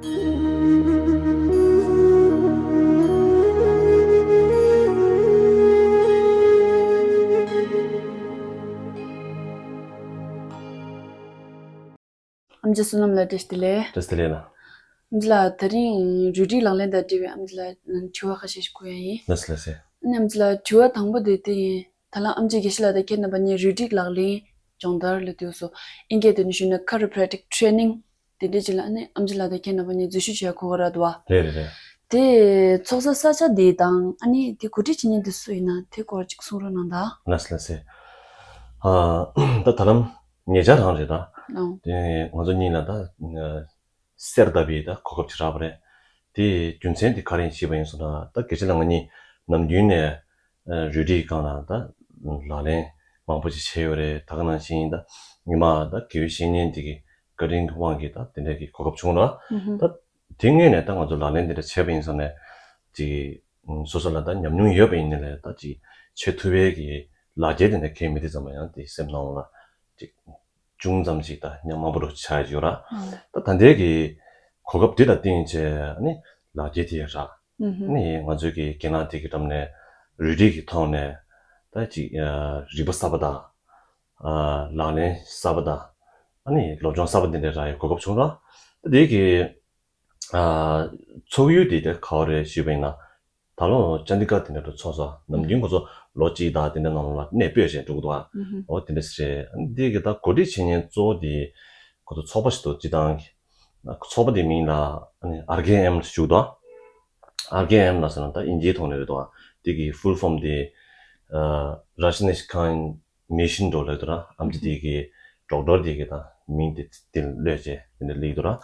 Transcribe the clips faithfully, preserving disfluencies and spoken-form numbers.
ཨམ་ཆི་བསོད་ནམས་ལགས། བཀྲ་ཤིས་བདེ་ལེགས། བཀྲ་ཤིས་བདེ་ལེགས་ལགས། ཨམ་ཆི་ལགས། དེ་རིང་རུས་སྒྲིག་ལག་ལེན་དང་འབྲེལ་བའི་ཨམ་ཆི་ལགས་དྲི་བ་ཁ་ཤས་ཤིག་བཀོད་ཡ་ཡིན། ལགས་སོ་ལགས་སོ། ཨ་ནི་ཨམ་ཆི་ལགས། དྲི་བ་དང་པོ་དེ་དེ་ཡིན། ད་ལམ་ཨམ་ཆི་དགེ་བཤེས་ལགས་དང་ཁྱེད་རྣམ་པ་གཉིས་རུས་སྒྲིག་ལག་ལེན་སྦྱོང་བརྡར་ལ་དུས་སུ་ཨིན་སྐད་དུ་ནི་ཞུས་ན་chiropractic training དེ་འདྲ་ཅིག་ལ་ཨ་ནི་ཨམ་ཆི་ལགས་དང་ཁྱེད་རྣམ་པ་གཉིས་འཛུལ་ཞུགས་བྱེད་ཡ་གོ་གི་རེད་འདུག་བ། རེད་རེད་རེད། དེ་ཚོགས་ས་ས་ཆ་དེ་དང་ཨ་ནི་དེ་གོ་སྒྲིག་བྱེད་མཁན་དེ་སུ་ཡིན་ན་དེ་སྐོར་ཅིག་གསུང་རོགས་གནང་དང་། ལགས་སོ་ལགས་སོ། ཨ། ད་ད་ལམ་ཉེ་ཆར་རང་རེད་ད། ཨང་། དེ་ང་ཚོ་གཉིས་ལ་ད་གསེར་ལྟ་བུའི་ད་གོ་སྐབས་ཅིག་རག་པ་རེད། དེའི་རྒྱུ་མཚན་དེ་ག་རེ་ཡིན་ཞུས་པ་ཡིན་སོང་ན། ད་དགེ་བཤེས་ལགས་ང་གཉིས་ནམ་རྒྱུན་ནས་རུས་སྒྲིག་སྒང་ལ་ད་ལག་ལེན་མང་པོ་ཅིག་བྱས་ཡོད་རེད། ད་ག་ནང་བཞིན་ད་ཉི་མ་ད་དགེ་བའི་བཤེས་གཉེན་དེ་གི་བཀའ་དྲིན་གྱི་དབང་གིས་ད་དེ་འདྲ་གི་གོ་སྐབས་བྱུང་ར། ད་དེ་སྔོན་ནས་ད་ང་ཚོ་ལག་ལེན་དེ་འདྲ་བྱས་པ་ཡིན་ཙང་ནས་ཅིག་སོ་སོ་ལ་ད་ཉམས་མྱོང་ཡོད་པ་ཡིན་ནའི་ལས་ད་ཅིག་བྱེད་ཐུབ་པའི་གི་ལག་འཁྱེར་དེ་འདྲ་འཁྱེར་མེད་དུས་ཙམ་པ་ཡང་དེ་སེམས་ནང་ལ་ཅིག་ཅུང་ཙམ་ཅིག་ད་ཉམས་མང་པོ་འགྲོ་ཆགས་ཡོད་ར། ད་ད་ལྟའི་གི་གོ་སྐབས་དེ་ལ་བརྟེན་བྱས་ནི་ལག་འཁྱེར་དེ་རག་ནི་ང་ཚོའི་གི་རྒན་ལགས་དེ་གི་འགྲམ་ནས་རུས་སྒྲིག་གི་ཐོག་ནས་ད་ཅིག་རིག་པ་གསར་པ་དང་། ལག་ལེན་གསར་པ་དང་། ཨ་ནི་སློབ་སྦྱོང་གསར་པ་འདི་འདྲའི་རག་ཡའི་གོ་སྐབས་བྱུང་ར། ད་དེ་གི་ཚོགས་ཡུལ་དེ་དེ་ག་བ་རེད་ཞུས་པ་ཡིན་ན། ད་ལོ་ཅན་དི་གྷར་དེ་འདྲ་དུ་ཚོགས་ས། ནམ་རྒྱུན་ཁོ་ཚོ་ལོ་གཅིག་དང་དེ་འདྲ་ནང་ལ་གནས་སྤོས་བྱས་འགྲོ་གི་འདུག་ཨ། འོ་དེ་འདྲ་ཞིག་རེད། ཨ་ནི་དེ་གི་ད་གོ་སྒྲིག་བྱེད་མཁན་གཙོ་བོ་དེ་ཁོ་ཚོ་ཚོགས་པ་ཞིག་འདུག་སྤྱི་བཏང་གི་ཚོགས་པ་དེ་མིང་ལ་ཨ་ནི་ཨར་ཀེ་ཨེམ་ཞུ་གི་འདུག་ཨ། ཨར་ཀེ་ཨེམ་ལ་ཟེར་ན་ད་དབྱིན་ཇིའི་ཐོག་ནས་རེད་འདུག་ཨ། དེ་གི་ཕུལ་ཕོམ་དེ་ར་ཤི་ནེ་ཤི་ཁན་མི་ཤིན་འགྲོ་ལོས་དུ་ར། ཨམ་ཆི་དེ་གི་ཌོག་ཊར་དེ་གི་ད་མིང་དེ་དེ་ལོས་བྱས་དེ་འདྲ་ལིག་དུ་ར།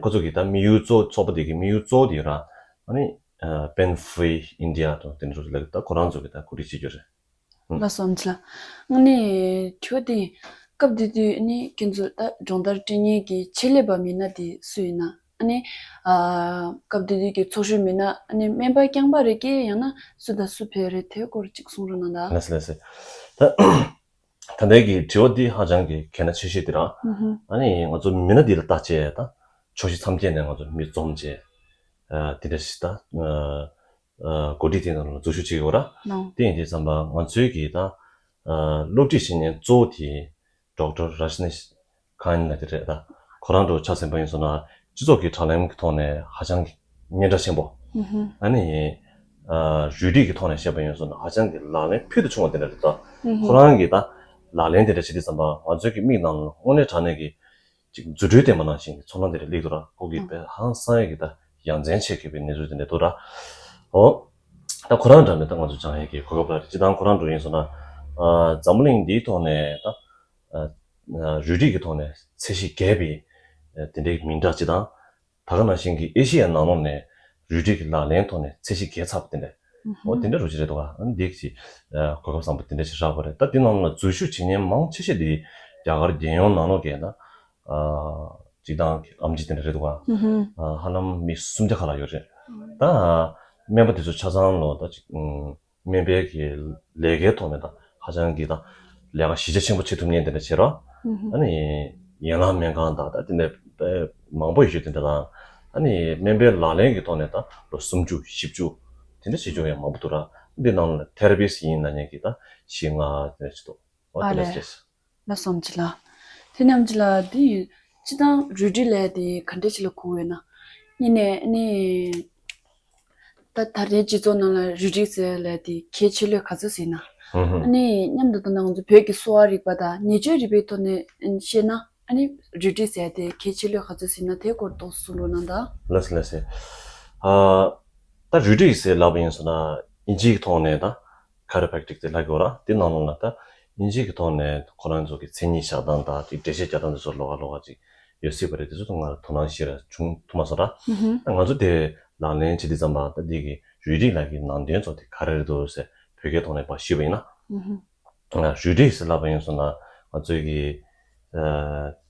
ཁོ་ཚོ་གི་ད་དམིགས་ཡུལ་གཙོ་ཚོགས་པ་དེ་གི་དམིགས་ཡུལ་གཙོ་བོ་དེ་ར། ཨ་ནི་པེན་ཧྥི་ཨིན་ཌི་ཡ་དང་དེ་འདྲ་ལ་ད་ཁོ་རང་ཚོ་གི་ད་གོ་སྒྲིག་བྱེད་རྒྱུ་རེད། ལགས་སོ་ཨམ་ཆི་ལགས། ཨ་ནི་དྲི་བ་དེ་སྐབས་དེ་དུས་ཨ་ནི་ཁྱེད་ཚོ་ད་སྦྱོང་བརྡར་སྤྲད་མཁན་གི་ཆེད་ལས་པ་མི་སྣ་དེ་སུ་ཡིན་ན། ཨ་ནི། ཨ། སྐབས་དེ་དུས་ཀྱི་ཚོགས་ཞུགས་མི་སྣ་ཨ་ནི་སྨན་པ་རྐྱང་པ་རེད་ཀྱི་ཡང་ན་སུ་དང་སུ་ཕེབས་རེད་དེ་སྐོར་ཅིག་གསུང་རོགས་གནང་དང་། ལགས་སེ་ལགས་སེ། ད་ད་ལྟའི་གི་དྲི་བ་འདི་ཧ་ཅང་གི་གལ་གནད་ཆེ་ཤོས་དེ་རང་། ཨ་ནི་ང་ཚོ་མི་སྣ་འདི་ལ་བལྟ་བྱས་ད་ཕྱོགས་བཞི་མཚམས་བརྒྱད་ནས་ང་ཚོ་མི་འཛོམས་བྱས། ཨ། དེ་འདྲ་ཞིག་ད། ཨ། གོ་སྒྲིག་དེ་ནང་ལ་འཛུལ་ཞུགས་བྱེད་ཀྱི་ཡོད་ར། དེ་ཡིན་དུས་ཙམ་པ་ང་ཚོའི་གི་ད། ཨ། སློབ་ཁྲིད་བྱེད་མཁན་གཙོ་བོ་དེ། ཌོག་ཊར་ར་ཤི་ནེ་ཤི་ཁན་ལ་དེ་རེད་ད། ཁོ་རང་ཚོ་ཆ་ཚང་པ་ཡིན་སོང་ན་སྤྱི་ཚོགས་ཀྱི་དྲ་ལམ་གྱི་ཐོག་ནས་ཧ་ཅང་གི་སྙན་གྲགས་ཆེན་པོ། ཨ་ནི། ཨ། རུས་སྒྲིག་གི་ཐོག་ནས་བཤད་པ་ཡིན་སོང་ན་ཧ་ཅང་གི་ལག་ལེན་ཕུལ་དུ་བྱུང་བ་དེ་འདྲ་རེད་ད། ཁོ་རང་གི་ད་ལག་ལེན་དེ་འདྲ་བྱེད་དུས་ཙམ་པ་ང་ཚོའི་གི་མིག་ནང་ལ་དངོས་གནས་དྲང་གནས་ཀྱི་ཅིག་རྫུ་འཕྲུལ་བསྟན་པ་ནང་བཞིན་གྱི་ཚོར་སྣང་དེ་འདྲ་སླེབས་འདུག་ར། ཁོ་གི་དཔེ་ཧང་སང་ཡས་ཀྱི་ད་ཡ་མཚན་ཆེ་གི་པའི་གནས་ཚུལ་དེ་འདྲ་འདུག་ར། འོ། ད་ཁོ་རང་འདྲ་ནས་ད་ང་ཚོ་སྦྱང་ཡས་ཀྱི་གོ་སྐབས་རག་རེད། སྤྱི་བཏང་ཁོ་རང་འགྲོ་ཡིན་སོང་ན། ཨ། འཛམ་བུ་གླིང་འདིའི་ཐོག་ནས་ད། ཨ། རུས་སྒྲིག་གི་ཐོག་ནས་ཚད་གཞི་བརྒལ་བའི་དེ་འདྲའི་མིང་གྲགས་ཅིག་དང་། ད་ག་ནང་བཞིན་གྱི་ཨེ་ཤི་ཡའི་ནང་ལོགས་ནས་རུས་སྒྲིག་གི་ལག་ལེན་ཐོག་ནས་ཚད་གཞི་བརྒལ་ཚར་བ་དེ་འདྲ། འོ་དེ་འདྲ་རུ་ཅིག་རེད་འདུག་ག་འདི་གི་ཅིག་གོ་སྐབས་བཟང་པོ་དེ་འདྲ་ཞིག་རག་པ་རེད། ད་དེ་ནང་ལ་འཛུལ་ཞུགས་བྱེད་མཁན་མང་ཆེ་ཤོས་དེ་རྒྱ་གར་རྒྱལ་ཡོངས་ནང་ལོགས་ཀྱི་ད་སྤྱི་བཏང་གི་ཨམ་ཆི་དེ་འདྲ་རེད་འདུག་ག་ཧ་ལམ་མི་སུམ་བརྒྱ་ཁ་ལ་ཡོད་རེད། ད་སྨན་པ་དེ་ཚོ་ཆ་ཚང་ལོ་ད་ཅིག་སྨན་པའི་གི་ལས་ཀའི་ཐོག་ནས་ད་ཧ་ཅང་གི་ད་ལས་ཀ་གཞི་རྒྱ་ཆེན་པོ་བྱེད་ཐུབ་མཁན་དེ་འདྲ་བྱེད་རོགས། ཨ་ནི་ཡན་ལག་སྨན་ཁང་དང་ད་དེ་འདྲ་དཔེ་མང་པོ་ཡོད་ཤོས་དེ་འདྲ་དང་། ཨ་ནི་སྨན་པའི་ལག་ལེན་གྱི་ཐོག་ནས་ད་ལོ་སུམ་ཅུ་བཞི་བཅུ་དེ་འདྲ་བྱེད་ཆོག་ཡང་མང་པོ་འདུག་ར། འདི་ནང་ལ་ཐེ་ར་པིས་ཡིན་ན་མཁན་གྱི་ད་བཞི་ལྔ་དེ་འདྲ་ཞིག་འདུག་འོ་དེ་འདྲ་ཞིག་རེད། ལགས་སོ་ཨམ་ཆི་ལགས། དེ་ནས་ཨམ་ཆི་ལགས་དེ་ཡིན། སྤྱི་བཏང་རུས་སྒྲིག་ལས་དེ་ག་འདྲ་ཞིག་ལ་གོ་བས་ན། གཉིས་ནས་ནི། ད་ད་རེས་སྤྱི་ཚོགས་ནང་ལ་རུས་སྒྲིག་ཟེར་ལས་དེ་གལ་ཆེ་ལོས་ག་ཚོད་ཟིན་ན། ཨ་ནི་མཉམ་དུ་ད་ང་ཚོ་བོད་ཀྱི་གསོ་བ་རིག་པ་དང་ནད་བཅོས་རིག་པའི་ཐོག་ནས་བཤད་ན་ཨ་ནི་རུས་སྒྲིག་ཟེར་དེ་གལ་ཆེ་ལོས་ག་ཚོད་ཟིན་ན་དེ་སྐོར་ཏོག་ཙམ་གསུང་རོགས་གནང་དང་། ལགས་སེ་ལགས་སེ། ཨ། ད་རུས་སྒྲིག་ཟེར་ལབ་པ་ཡིན་སོང་ན་དབྱིན་ཇིའི་ཐོག་ནས་ད་chiropractic་དེ་ལབ་ཀྱི་ཡོད་ར། དེ་ནང་ལོགས་ལ་ད་དབྱིན་ཇིའི་ཐོག་ནས་ཁོ་རང་ཚོ་གི་མཚན་ཉིད་བཞག་སྟངས་དང་དེ་འགྲེལ་བཤད་རྒྱག་སྟངས་དེ་ཚོ་ལོགས་ཀ་ལོགས་ཀ་ཅིག་ཡོད་སྲིད་པ་རེད། དེ་ཚོ་ད་ང་ལ་དོ་སྣང་ཞེ་དྲག་བྱུང་ཐུབ་མ་སོང་ར། ད་ང་ཚོ་དེ་ལག་ལེན་བྱེད་དུས་ཙམ་པ་ད་འདི་གི་རུས་སྒྲིག་ལབ་ཀྱི་ནང་དོན་ཚོ་དེ་ག་རེ་རེད་འདུག་ཟེར་བོད་སྐད་ཐོག་ནས་ཕར་ཞུས་པ་ཡིན་ན། རུས་སྒྲིག་ཟེར་ལབ་པ་ཡིན་སོང་ན་ང་ཚོའི་གི་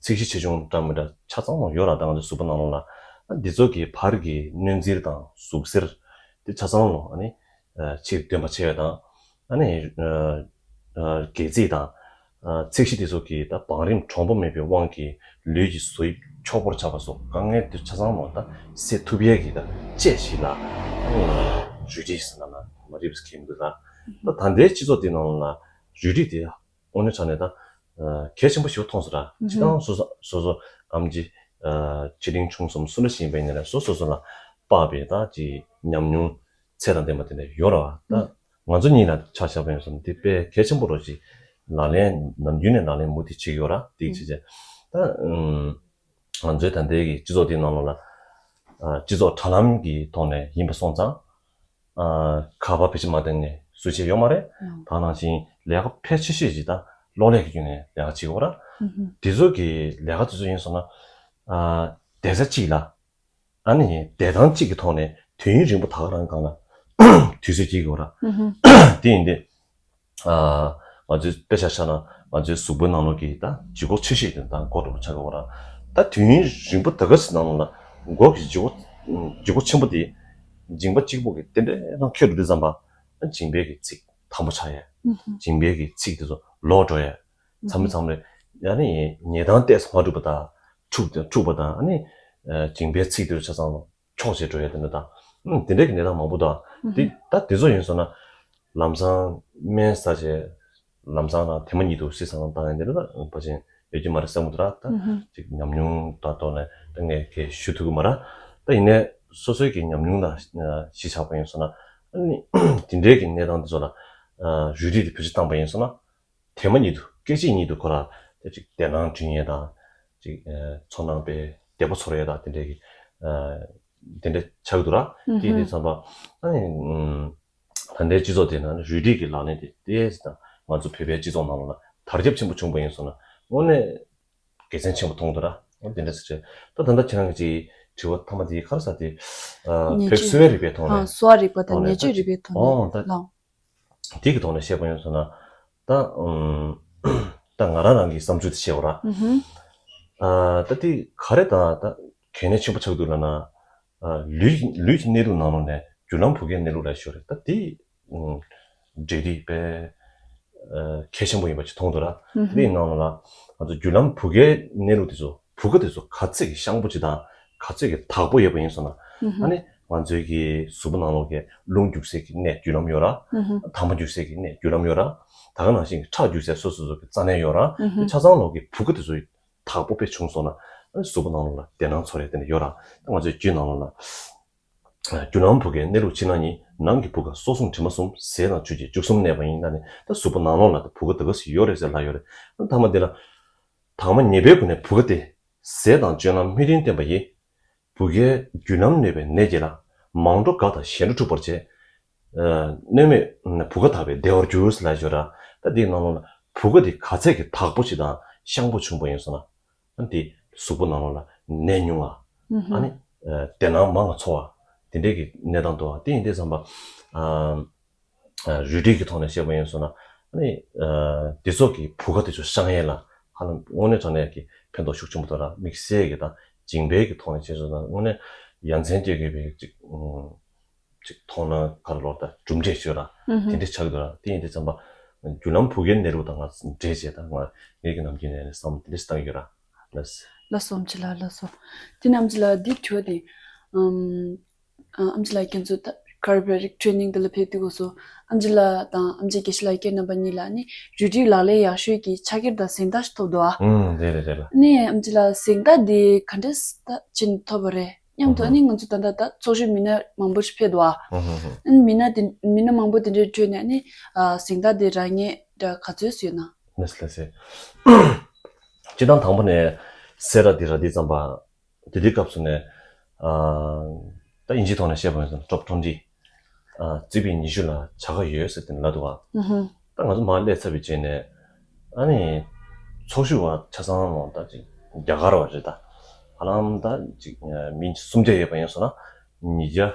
ཚིགས་གཞི་ཆེ་ཆུང་འདྲ་མི་འདྲ་ཆ་ཚང་ལོ་ཡོད་ར། ད་ང་ཚོའི་གཟུགས་པོ་ནང་ལོགས་ལ་འདི་ཚོ་གི་བར་གྱི་གནོན་འཚེར་དང་ཟུག་གཟེར་དེ་ཆ་ཚང་ལོ་ཨ་ནི་ཕྱིར་འདོན་པ་བྱས་པ་དང་ཨ་ནི་སྒལ་ཚིགས་དང་ཚིགས་གཞི་དེ་ཚོ་གི་ད་བང་རིམ་དྲོན་པོ་མེད་པའི་དབང་གིས་ ལུས་ཀྱི་བཟོ་དབྱིབས་འཁྱོག་པོར་ཆགས་པ་སོགས་དཀའ་ངལ་དེ་ཆ་ཚང་མ་ད་སེལ་ཐུབ་ཡས་ཀྱི་ད་དཔྱད་ཞིག་ལ་རུས་རིགས་ཟེར་ན་ན་མ་རིགས་ཁེམ་དུ་ད་ད་ད་ལྟའི་སྤྱི་ཚོགས་དེ་ནང་ལ་རུས་རིགས་དེ་དངོས་གནས་དྲང་གནས་ད་གལ་ཆེན་པོ་ཞིག་མཐོང་སོང་ར། སྤྱི་བཏང་སོ་སོ་སོ་སོ་ཨམ་ཆི་ཆེ་འབྲིང་ཆུང་གསུམ་སུ་འདྲ་ཞིག་ཡིན་པ་ཡིན་ན་ར་སོ་སོ་སོ་ལ་དཔག་པའི་ད་ཅི་ཉམས་མྱོང་ཚད་དང་ལྡན་པ་དེ་འདྲ་ཡོད་ར་བ་ད། ང་ཚོ་གཉིས་ལ་ཆ་བཞག་པ་ཡིན་ཙང་འདི་དཔེ་གལ་ཆེན་པོ་རོ་ཅིག་ལག་ལེན་ནམ་རྒྱུན་ནས་ལག་ལེན་མུ་མཐུད་བྱེད་ཀྱི་ཡོད་ར་དེ་བྱེད་ཅེས་ད་ང་ཚོའི་ད་ལྟའི་གི་སྤྱི་ཚོགས་འདིའི་ནང་ལོགས་ལ་སྤྱི་ཚོགས་དྲ་ལམ་གྱི་ཐོག་ནས་ཡིན་པ་སོང་ཙང་ཁ་པར་བེད་སྤྱོད་མ་བཏང་ནས་བཟོ་བྱེད་ཡོད་མ་རེད། ད་ནང་བཞིན་ལས་ཀ་ཕལ་ཆེ་ཤོས་ཅིག་ད་གློག་ཀླད་ཀྱི་བརྒྱུད་ནས་ལས་ཀ་བྱེད་ཀྱི་ཡོད་ར། དེ་ཚོ་གི་ལས་ཀ་དེ་ཚོ་ཡིན་སོང་ན་བསྡད་ས་གཅིག་ལ། ཨ་ནི་བདེ་ཐང་གཅིག་གི་ཐོག་ནས་དུས་ཡུན་རིང་པོ་ད་ག་རང་སྒང་ལ་དུས་ཚོད་སྐྱེལ་དགོས་ར། དེ་ཡིན་ཏེ། ང་ཚོའི་དཔེ་ཆ་བཞག་ན་ང་ཚོའི་གཟུགས་པོའི་ནང་ལོགས་ཀྱི་ད་ལྗིད་ཁོག་ཆེ་ཤོས་དེ་ད་མགོ་འགྲོ་བ་ཆགས་དགོས་ར། ད་དུས་ཡུན་རིང་པོ་ད་ག་ཟེ་ནང་ལོགས་ལ་མགོ་གི་ལྗིད་ཁོག་ལྗིད་ཁོག་ཆེན་པོ་དེ་མཇིང་པ་གཅིག་པོ་གི་རྟེན་འབྲེལ་རང་འཁྱེར་འགྲོ་དུས་ཙམ་པ་མཇིང་པའི་གི་ཚིགས་དམ་པོ་ཆགས་ཡ། མཇིང་པའི་གི་ཚིགས་དེ་ཚོ་ལོག་འགྲོ་ཡ། མཚམས་མཚམས་རེ་ཡ་ནི་ཉལ་སྟངས་ཏོག་ཙམ་མ་འགྲིག་པ་དང་འཁྲུག་འཁྲུག་པ་དང་ཨ་ནི་མཇིང་པའི་ཚིགས་དེ་ཚོ་ཆ་ཚང་ལོ། འཁྱོག་བྱས་འགྲོ་ཡ་དེ་འདྲ་དང་། ཨུམ། དེ་འདྲའི་གི་གནས་སྟངས་མང་པོ་དང་། དེ་ད་དེ་ཚོ་ཡིན་སོང་ན། ལམ་སང་སྨན་ཟ་བྱས། ལམ་སང་ལ་དེ་མ་ཉིད་དུ་སྲིད་སང་བཏང་ཡ་དེ་འདྲ་ད་ཕལ་ཆེར་ཡོད་ཀྱི་མ་རེད་བསམ་གི་འདུག་ར། ད་ཅིག་ཉམས་མྱོང་དང་ཐོག་ནས་ད་ངས་གས་ཞུ་ཐུབ་ཀྱི་མ་རེད། ད་ཡིན་ནའི་སོ་སོའི་གི་ཉམས་མྱོང་དང་གཞི་ཆགས་པ་ཡིན་སོང་ན། ཨ་ནི་དེ་འདྲའི་གི་གནས་སྟངས་དེ་ཚོ་ལ་རུས་རིས་དེ་བེད་སྤྱོད་བཏང་པ་ཡིན་སོང་ན། དེ་མ་ཉིད་དུ་སྐད་ཅིག་ཉིད་དུ་ཁོ་ར་དེ་ཅིག་བདེ་སྣང་བསྐྲུན་ཡས་དང་། ཅིག་ཚོར་སྣང་དཔེ་བདེ་པོ་ཚོར་ཡས་དང་དེ་འདྲའི་གི་དེ་འདྲ་ཆགས་འདུག་ར། དེ་ཡིན་དུས་ཙམ་པ་ཨ་ནི་ད་ལྟའི་སྤྱི་ཚོགས་དེ་ནང་རུས་རིས་ཀྱི་ལག་ལེན་དེ་ཏོག་ཙམ་ང་ཚོ་བོད་པའི་སྤྱི་ཚོགས་ནང་ལོགས་ལ་དར་ཁྱབ་ཆེན་པོ་བྱུང་པ་ཡིན་སོང་ན་དངོས་གནས་དགེ་མཚན་ཆེན་པོ་མཐོང་འདུག་ར། དེ་འདྲ་ཟེར་བྱས་ད་ད་ལྟ་ཁྱེད་རང་གི་ཅིག་དྲི་བ་ཐ་མ་དེ་ག་རེ་ཟེར་དེ་བོད་གསོ་བའི་རིག་པའི་ཐོག་ནས་གསོ་བ་རིག་པ་དང་ནད་བཅོས་རིག་པའི་ཐོག་ནས་ལགས། དེ་གི་ཐོག་ནས་བཤད་པ་ཡིན་སོང་ན། ད་ཨུམ། ད་ང་རང་རང་གི་བསམ་ཚུལ་དེ་བཤད་པ་ར། ཨུ་ཧུམ། ཨ་ད་དེ་ག་རེ་ད་ད་གལ་གནད་ཆེན་པོ་ཆགས་འདུག་ལབ་ན། ཨ་ལུས་ལུས་ཀྱི་གནས་ལུགས་ནང་ལོགས་ནས་རྒྱུ་ལམ་བུ་གའི་གནས་ལུགས་ལ་ཞོར་རེད། ད་དེ་ཨུམ་འབྲེལ་འདྲིས་དཔེ་ཨ་གལ་ཆེན་པོ་ཡིན་པ་ཅིག་མཐོང་འདུག་ར། ཨུ་ཧུམ། དེ་ནང་ལོགས་ལ་ང་ཚོ་རྒྱུ་ལམ་བུ་གའི་གནས་ལུགས་དེ་ཚོ། བུ་ག་དེ་ཚོ་ག་ཚད་ཀྱི་ཤངས་པོ་ཅིག་དང་ག་ཚད་ཀྱི་དག་པོ་ཡོད་པ་ཡིན་སོང་ན། ཨ་ནི་ང་ཚོའི་གི་གཟུགས་པོ་ནང་ལོགས་ཀྱི་རླུང་རྒྱུག་སའི་གི་གནས་རྒྱུ་ལམ་ཡོད་ར། དྭངས་མ་རྒྱུག་སའི་གི་གནས་རྒྱུ་ལམ་ཡོད་ར། ད་ག་ནང་བཞིན་གྱི་ཁྲག་རྒྱུག་སའི་སོ་སོ་སོ་གི་རྩ་གནས་ཡོད་ར། དེ་ཆ་ཚང་ལོགས་ཀྱི་བུ་ག་དེ་ཚོ་དག་པོ་དཔེ་བྱུང་སོང་ན་ཨ་ནི་གཟུགས་པོ་ནང་ལོགས་ལ་བདེ་སྣང་ཚོར་ཡ་དེ་འདྲ་ཡོད་ར། ད་ང་ཚོའི་རྒྱུད་ནང་ལོགས་ལ། རྒྱུ་ལམ་བུ་གའི་གནས་ལུགས་ཕྱི་ནང་གཉིས། ནང་གི་བུ་ག་སྲོག་གསུམ་དྲི་མ་གསུམ། ཟས་དང་ཆུ་སྐྱེས་བཅུ་གསུམ་གནས་པ་ཡིན། ད་ནི་ད་གཟུགས་པོ་ནང་ལོགས་ལ་ད་བུ་ག་ད་ག་ཟེ་ཡོད་རེད་ཟེར་ལབ་ཡོད་རེད། ཐ་མ་འདི་ལ། དྭངས་མ་ཉེས་པའི་སྒོ་ནས་བུ་ག་སྟེ། ཟས་དང་སྤྱོད་ལམ་སྨིན་རིམ་བསྟེན་པ་ཡིས། བུ་གའི་རྒྱུ་ལམ་གནོད་པའི་ནད་བརྒྱ་ལ། མང་འགྲོ་འགག་དང་ཞན་འགྲོ་འཁྲུགས་པར་བྱེད། གནོད་མེད་བུ་ག་དག་པས་བདེ་བར་འགྱུར་ཟེར་ལབ་ཡོད་ར། ད་འདིའི་ནང་ལོགས་ལ་བུ་ག་འདི་ག་ཚད་ཀྱི་དག་པོ་ཞིག་དང་ཤངས་པོ་བྱུང་པ་ཡིན་སོང་ན། ཨ་ནི་དེ་གཟུགས་པོ་ནང་ལོགས་ལ་ནད་ཉུང་བ། ཨ་ནི་བདེ་སྣང་མང་བ་ཚོར་བ། དེ་འདྲའི་གི་གནས་སྟངས་འདུག་བ། དེ་ཡིན་དུས་ཙམ་པ། རུས་སྒྲིག་གི་ཐོག་ནས་བཤད་པ་ཡིན་སོང་ན། ཨ་ནི་དེ་ཚོ་གི་བུ་ག་དེ་ཚོ་བཤང་ཡས་ལ་ཧ་ལམ་དངོས་གནས་དྲང་གནས་ཀྱི་ཕན་ཐོགས་ཤུགས་ཆེན་པོ་འདུག་ར། དམིགས་བསལ་གྱི་དང་མཇིང་པའི་གི་ཐོག་ནས་བཤད་སོང་ན་དངོས་གནས་ཡ་མཚན་སྐྱེ་དགོས་པའི་ཅིག་ཅིག་མཐོང་ན་ག་རེ་ལོར་ད་གྲུབ་འབྲས་ཤོད་ར། དེ་འདྲ་ཆགས་འདུག་ར། དེ་ཡིན་དུས་ཙམ་པ་རྒྱུ་ལམ་བུ་གའི་གནས་ལུགས་དང་ང་འབྲེལ་བྱས་ད་ང་ངེད་ཀྱི་ནམ་རྒྱུན་ནས་བསམ་དེ་འདྲ་ཞིག་བཏང་ཡོད་ར། ལགས། ལགས་སོ་ཨམ་ཆི་ལགས། ལགས་སོ། དེ་ནས་ཨམ་ཆི་ལགས་འདི་དྲི་བ་དེ། ཨམ་ཨམ་ཆི་ལགས་ཁྱེད་ཚོ་ད་ཁ་རོ་པེ་ར་ཊིག་ཊེ་ནིང་དེ་ལ་ཕེབས་དུས་སྐབས་སུ་ཨམ་ཆི་ལགས་དང་ཨམ་ཆི་དགེ་བཤེས་ལགས་ཁྱེད་རྣམ་པ་གཉིས་ལ་ནི་རུས་སྒྲིག་ལག་ལེན་ཡག་ཤོས་ཀྱི་ཕྱག་འཁྱེར་དང་གཟེངས་རྟགས་ཤིག་ཐོབ་འདུག་ཨ། ཨུམ་རེད་རེད་རེད་ལགས། ནི་ཨམ་ཆི་ལགས་གཟེངས་རྟགས་འདི་ག་འདྲས་ད་ཕྱིན་ཐོབ་པ་རེད། མཉམ་དུ་ཨ་ནི་ང་ཚོ་ད་ལྟ་ད་ཚོགས་ཞུགས་མི་སྣ་མང་པོ་ཞིག་ཕེབས་འདུག་ཨ། ཨ་ནི་མི་སྣ་དེ་མི་སྣ་མང་པོ་དེ་འདྲའི་ཁྲོད་ནས་ཨ་ནི་གཟེངས་རྟགས་དེ་རག་མཁན་འདྲ་ག་ཚོད་ཡོད་ན། ལགས་སེ་ལགས་སེ། སྤྱིར་བཏང་དང་པོ་ནས་སེ་ར་དེ་ར་དེ་ཙམ་པ་དེ་དུས་སྐབས་སུ་ནས་ཨ་ད་དབྱིན་ཇིའི་ཐོག་ནས་བཤད་པ་ཡིན་ན་ཊོབ་ཊུ་ཝེན་ཊི་ཨ་རྩིས་པའི་ཉི་ཤུ་ལ་བྱ་དགའ་ཡོད་ཟེར་དེ་ལབ་འདུག་ཨ། ད་ང་ཚོ་མར་སླེབས་ཚར་བའི་རྗེས་ནས་ཨ་ནི་ཚོགས་ཞུགས་པ་ཆ་ཚང་ལ་ད་ཅིག་རྒྱ་གར་བ་རེད་ད། ཧ་ལམ་ད་ཅིག་མི་སུམ་བརྒྱ་ཡོད་པ་ཡིན་སོང་ན་ཉིས་བརྒྱ་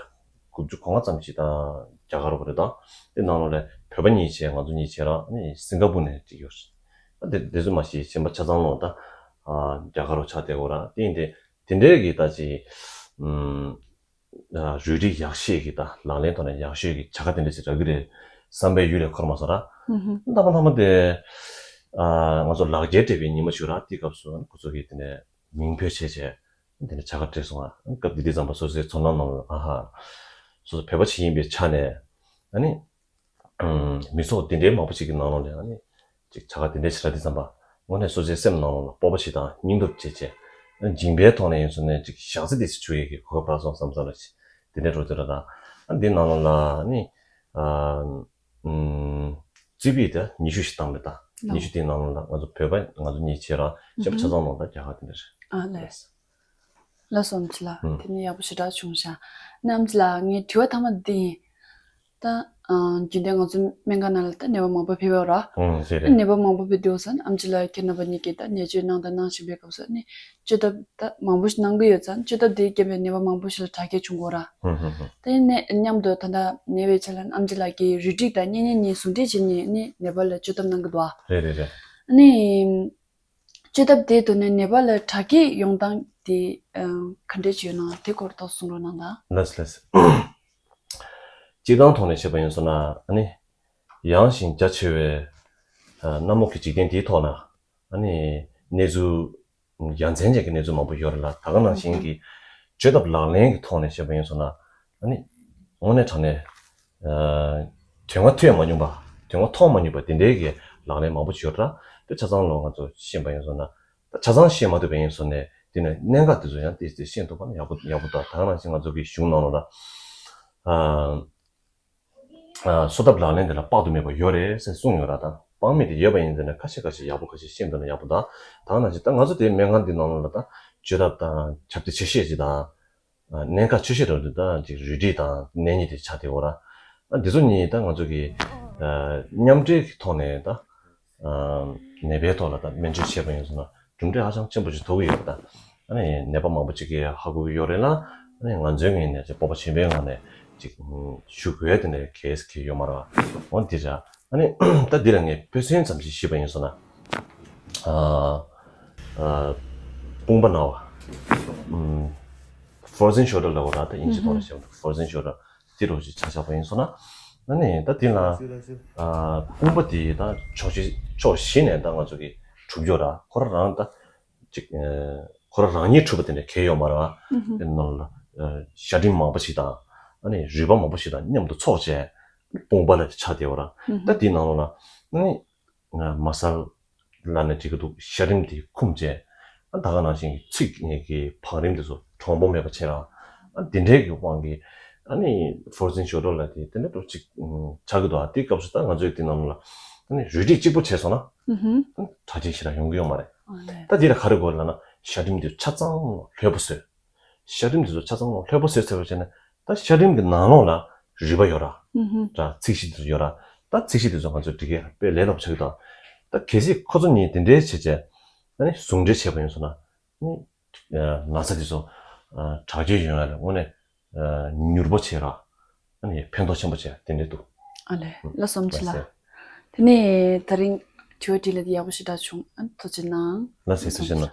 དགུ་བཅུ་གོ་ལྔ་ཙམ་ཞིག་ད་རྒྱ་གར་བ་རེད་ད། དེ་ནང་ལོགས་ལ་བོད་པ་གཉིས་བྱས་ང་ཚོ་གཉིས་བྱས་ར་ཨ་ནི་སིང་ག་པུར་ནས་ཅིག་ཡོད་རེད། ད་དེ་དེ་ཚོ་མ་གཞི་གཞན་པ་ཆ་ཚང་ལོགས་ད་རྒྱ་གར་བ་ཆགས་བསྡད་ཡོད་ར། དེ་ཡིན་དེ་དེ་འདྲའི་གི་ད་ཅིག་ཨུམ། རུས་སྒྲིག་ཡག་ཤོས་ཀྱི་ད་ལག་ལེན་ཐོག་ནས་ཡག་ཤོས་ཀྱི་བྱ་དགའ་དེ་འདྲ་ཞིག་རག་གི་རེད་བསམ་པའི་ཡུལ་ལས་འཁོར་མ་སོང་ར། ཨུ་ཧུ། མཐའ་མ་མཐའ་མ་དེ་ང་ཚོ་ལག་འཁྱེར་སྤྲད་པའི་ཉི་མ་ཞིག་ར། དེའི་སྐབས་སུ་ཁོ་ཚོ་གིས་དེ་ནས་ མིང་འབོད་བྱས་བྱས་དེ་ནས་བྱ་དགའ་སྤྲད་སོང་ང་། སྐབས་དེ་དུས་ཙམ་པ་སོ་སོའི་ཚོར་སྣང་ནང་ལ་ཨ་ཧ། སོ་སོ་བོད་པ་ཞིག་ཡིན་པའི་ཆ་ནས་ཨ་ནི། ཨམ། མི་ཚོགས་འདི་འདྲའི་མང་པོ་ཞིག་གི་ནང་ལོགས་ནས་ཨ་ནི་ཅིག་བྱ་དགའ་འདི་འདྲའི་ཞིག་རག་དུས་ཙམ་པ་དངོས་གནས་སོ་སོའི་སེམས་ནང་ལོགས་ལ་སྤོབས་པ་ཞིག་དང་སྙིང་སྟོབས་བྱེད་བྱས། ཨ་ནི་སྦྱིན་པའི་ཐོག་ནས་ཡིན་སོང་ནས་ཅིག་ཞག་ཚི་དེ་ཞིག་བྱུག་ཡས་ཀྱི་གོ་སྐབས་རག་སོང་བསམ་བསམ་ལ་ཅིག་དེ་འདྲའི་འགྲོ་དུས་ལ་ད་ཨ་འདི་ནང་ལོགས་ལ་ཨ་ནི། ཨམ། རྩིས་པས་ད་ཉི་ཤུ་ཞིག་བཏང་མེད་ད། ལོ། ཉི་ཤུ་དེའི་ནང་ལོགས་ལ་ང་ཚོ་བོད་པ་ང་ཚོ་གཉིས་བྱས་ར་སྤྱི་ཁྱབ་ཆ་ཚང་ནང་ད་རྒྱ་གར་དེ་འདྲ་རེད། ཨ་ལས། ལགས་སོ་ཨམ་ཆི་ལགས། ཨུམ། དེ་ནི་ཡག་པོ་ཞེ་དྲག་བྱུང་ཤག་ཨམ་ཆི་ལགས། ངའི་དྲི་བ་མཐའ་མ་འདི་ཡིན། ད་ཨ་རྒྱུན་ལྡན་ང་ཚོ་སྨན་ཁང་ནང་ལ་ད་ནད་པ་མང་པོ་ཕེབས་པ་ར། ཨུམ་རེད་རེད། ནད་པ་མང་པོ་ཕེབས་དུས་ཙང་ཨམ་ཆི་ལགས་ཁྱེད་རྣམ་པ་གཉིས་ཀྱིས་ད་ནད་བཅོས་གནང་དང་གནང་བཞིན་པའི་སྐབས་སུ་ནི་བཅོས་ཐབས་ད་མང་པོ་ཞིག་གནང་གི་ཡོད་ཙང་བཅོས་ཐབས་དེའི་རྐྱེན་པས་ནད་པ་མང་པོ་ཞིག་ལ་དྲག་སྐྱེད་བྱུང་གོ་ར། ཧུམ་ཧུམ་ཧུམ། དེ་ནས་མཉམ་དུ་ད་ལྟ་ནད་པའི་ཆ་ལ་ཨམ་ཆི་ལགས་ཀྱིས་རུས་སྒྲིག་དང་གཉན་ཉེ་གཉིས་ཟུང་འབྲེལ་བྱས་ནས་ནི་ནད་པ་ལ་བཅོས་ཐབས་གནང་གི་འདུག་ཨ། རེད་རེད་རེད། ཨ་ནི། བཅོས་ཐབས་དེའི་ཐོག་ནས་ནད་པ་ལ་དྲག་སྐྱེད་ཡོང་སྟངས་དེ་ཨ་ག་འདྲས་ཅིག་ཡོད་ན་དེ་སྐོར་ཏོག་གསུང་རོགས་གནང་དང་། ལགས་ལགས། སྤྱིར་བཏང་ཐོག་ནས་བཤད་པ་ཡིན་སོང་ན་ཨ་ནི། ཡངས་ཤིང་རྒྱ་ཆེ་བའི་ཨ་གནམ་འོག་གི་འཇིག་རྟེན་འདིའི་ཐོག་ན་ཨ་ནི་གནས་ཚུལ་ཡ་མཚན་ཅན་གྱི་གནས་ཚུལ་མང་པོ་ཡོད་རེད་ལ། ད་ག་ནང་བཞིན་གྱི་བཅོས་ཐབས་ལག་ལེན་གྱི་ཐོག་ནས་བཤད་པ་ཡིན་སོང་ན་ཨ་ནི་དངོས་གནས་དྲང་གནས་ཨ་དོན་ལྔ་ཐོས་མ་མྱོང་པ། དོན་ལྔ་མཐོང་མ་མྱོང་པ་དེ་འདྲའི་གི་ལག་ལེན་མང་པོ་ཡོད་རེད། དེ་ཆ་ཚང་ལོ་ང་ཚོ་ཤེས་པ་ཡིན་སོང་ན། ད་ཆ་ཚང་ཤེས་མ་ཐུབ་པ་ཡིན་སོང་ནས་དེ་ནས་གནད་འགག་དེ་ཚོ་ཡང་ཏོག་ཙམ་ཤེས་ཐུབ་པ་ན་ཡག་པོ་ཡག་པོ་འདུག་ད་ག་ནང་བཞིན་ང་ཚོ་གི་གཞུང་ནང་ལོགས་ལ་ཨ། ཨ་གསོ་ཐབས་ལག་ལེན་དེ་ལ་དཔག་ཏུ་མེད་པ་ཡོད་རེད་ཟེར་གསུངས་ཡོད་ར། ད་དཔག་མེད་དེ་ཡོད་པ་ཡིན་ཟེར་ན་ཁ་ཤས་ཁ་ཤས་ཡག་པོ་ཁ་ཤས་ཤེས་འདུག་ན་ཡག་པོ་ད། ད་ག་ནང་བཞིན་ད་ང་ཚོ་དེའི་སྨན་ཁང་འདི་ནང་ལོགས་ལ་ད་བཅོས་ཐབས་དང་ཁྱབ་གདལ་ཆེ་ཤོས་ཅིག་དང་། ཨ་གནད་འགག་ཆེ་ཤོས་རེད་འདུག་ད་ཅིག་རུས་སྒྲིག་དང་གནས་ཉེ་དེ་ཆགས་བསྡད་ཡོད་ར། ཨ་འདི་ཚོ་གཉིས་ད་ང་ཚོ་གི་ཨ་མཉམ་འབྲེལ་གྱི་ཐོག་ནས་ད་ཨ་ནད་པའི་ཐོག་ལ་ད་སྨན་བཅོས་བྱས་པ་ཡིན་སོང་ན་གྲུབ་འབྲས་ཧ་ཅང་ཆེན་པོ་ཅིག་ཐོབ་ཀྱི་ཡོད་རེད་ད། ཨ་ནི་ནད་པ་མང་པོ་ཅིག་གིས་ཧ་གོ་གི་ཡོད་རེད་ལ། ཨ་ནི་ང་ཚོའི་ངོས་ནས་ཅིག་སྤོབས་པ་ཆེན་པོའི་ངང་ནས་ཅིག་ཞུ་དགོས་དེ་འདྲའི་གལ་གལ་ཡོད་མ་རེད་པ། འོ་འདི་རེད། ཨ་ནི་ད་འདི་ལ་ངས་དཔེ་མཚོན་ཙམ་ཞིག་ཞུས་པ་ཡིན་སོང་ན། ཨ་ཨ་དཔུང་པ་ན་བ། ཨམ་frozen shoulder ལབ་དགོས་ར། ད་དབྱིན་ཇི་ཐོག་ནས་བཤད་པ་frozen shoulder དེ་འདྲ་ཞིག་ཆ་བཞག་པ་ཡིན་སོང་ན། ཨ་ནི་ད་འདི་ལ་ཨ་དཔུང་པ་དེ་ད་ཕྱོགས་བཞི་ཕྱོགས་བཞི་ནས་ད་ང་ཚོ་གི་གྲུབ་ཡོད་ར། ཁོ་རང་རང་ད་ཅིག་ཨ་ཁོ་རང་རང་ཉིད་གྲུབ་པ་དེ་འདྲ་གལ་ཡོད་མ་རེད་པ། ཨུ་ཧུ། དེ་ནང་ལ་ཨ་ཤ་རིམས་མང་པོ་ཞིག་དང་ཨ་ནི་རུས་པ་མང་པོ་ཞིག་དང་མཉམ་དུ་ཚོགས་བྱས་དཔུང་པ་ལ་ཆགས་བསྡད་ཡོད་ར། ཨུ་ཧུ། ད་དེའི་ནང་ལོགས་ལ་ཨ་ནི་མ་སལ་ལབ་ན་འགྲིག་གི་འདུག་ཤ་རིམས་དེ་འཁུམས་བྱས། ཨ་ད་ག་ནང་བཞིན་གྱི་ཚིགས་ཀྱི་བང་རིམ་དེ་ཚོ་གྲུང་པོ་མེད་པ་བྱས་ར། ཨ་དེ་འདྲའི་གི་དབང་གིས་ཨ་ནི་frozen shoulder ལབ་དེ་དེ་འདྲ་འདྲ་ཅིག་ཆགས་ཀྱི་འདུག་ཨ་དེའི་སྐབས་སུ་ད་ང་ཚོས་དེ་ནང་ལ་ཨ་ནི་རུས་སྒྲིག་གཅིག་པོ་བྱས་སོང་ན། ཨུ་ཧུ། ཨ་དྲག་སྐྱེད་ཞེ་དྲག་ཡོང་གི་ཡོད་མ་རེད། ཨ་ལས། ད་འདི་ལ་ག་རེ་དགོས་ལབ་ན་ཤ་རིམས་དེ་ཆ་ཚང་ལྷོད་པོ་བཟོས། ཤ་རིམས་དེ་ཚོ་ཆ་ཚང་ལྷོད་པོ་བཟོས་ཚར་བ་བྱས་ན་ད་ཤ་རིམས་ཀྱི་ནང་ལོགས་ལ་རུས་པ་ཡོད་ར། ཨུ་ཧུ། ར་ཚིགས་གཞི་དེ་ཚོ་ཡོད་ར། ད་ཚིགས་གཞི་དེ་ཚོ་ང་ཚོས་སྒྲིག་གི་དཔེ་ལས་སླ་པོ་ཆགས་ཀྱི་འདུག་ད་གལ་སྲིད་ཁོ་ཚོ་གཉིས་དེ་འདྲའི་བྱས་བྱས་ཨ་ནི་ཟུང་འབྲེལ་བྱས་པ་ཡིན་སོང་ན་ཨ་ནི་ན་ཚ་དེ་ཚོ་ཨ་དྲག་སྐྱེད་ཡོང་ཡ་ལ་དངོས་གནས་ཨ་མྱུར་པོ་བྱས་ར། ཨ་ནི་ཕན་ཐོགས་ཆེན་པོ་བྱས་དེ་འདྲ་འདུག་ཨ་ལས། ལགས་སོ་ཨམ་ཆི་ལགས། དེ་ནས་ད་རིང་དྲི་བ་དྲིས་ལན་དེ་ཡག་པོ་ཞེ་དྲག་བྱུང་། ཨ་ནི་ཐུགས་རྗེ་གནང་། ལགས་སོ་ཐུགས་རྗེ་གནང་།